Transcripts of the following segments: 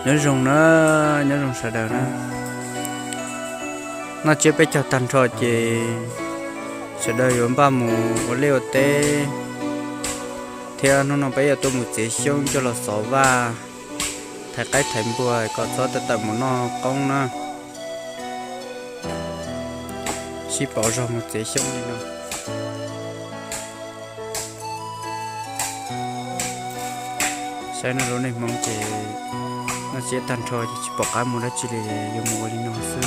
Nyob zoo na, nyob zoo sawv daws na. Noj tsiab peb caug tag nrho ces sawv daws yuav npaj mus ua liaj ua teb thiab. Hnub no peb yuav tuaj mus txiav xyoob coj los xov vaj, thaiv qaib thaiv npua kom txhob tawm mus noj qoob na. Sib pauv zog mus txiav xyoob li no. Saib no lub neej Hmoob ces noj tsiab tag nrho ces tsis pom qab mus dab tsi li, yuav mus ua li no xwb.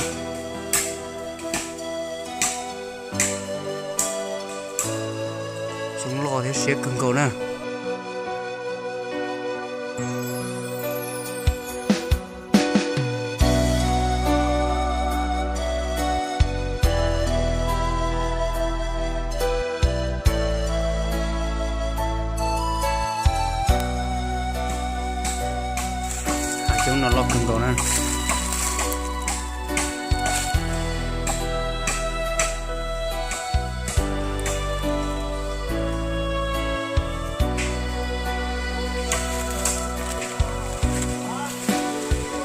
Xyoob loj thiab siab kawg nkaus na. Hav xyoob no loj kawg nkaus na.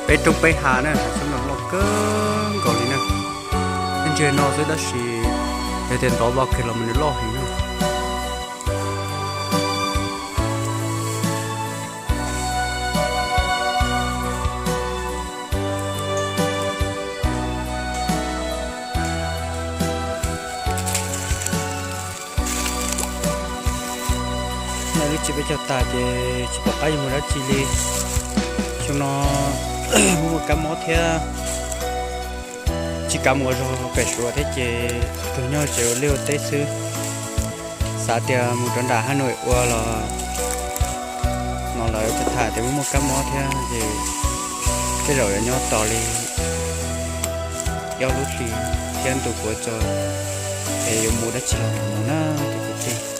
Peb roob peb hav na, hav xyoob no loj kawg nkaus li na. Ib ntsis no xwb tab sis yog tias ntov vaj kiag los mas nws loj heev na. Noj lub tsiab peb caug tag ces tsis pom qab yuav mus dab tsi li. Xyoo no muaj kab mob thiab, tsis kam mus ua zog pem Suav thiab ces tuaj nyob tsev ua liaj ua teb xwb. Xav tias mus rau nram Hab Nuj ua los no lawv tham tias muaj kab mob thiab ces tej zaum yuav nyob tos li ob lub hlis thiab ntu puav tso es yuav mus dab tsi los mus na cov kwv tij.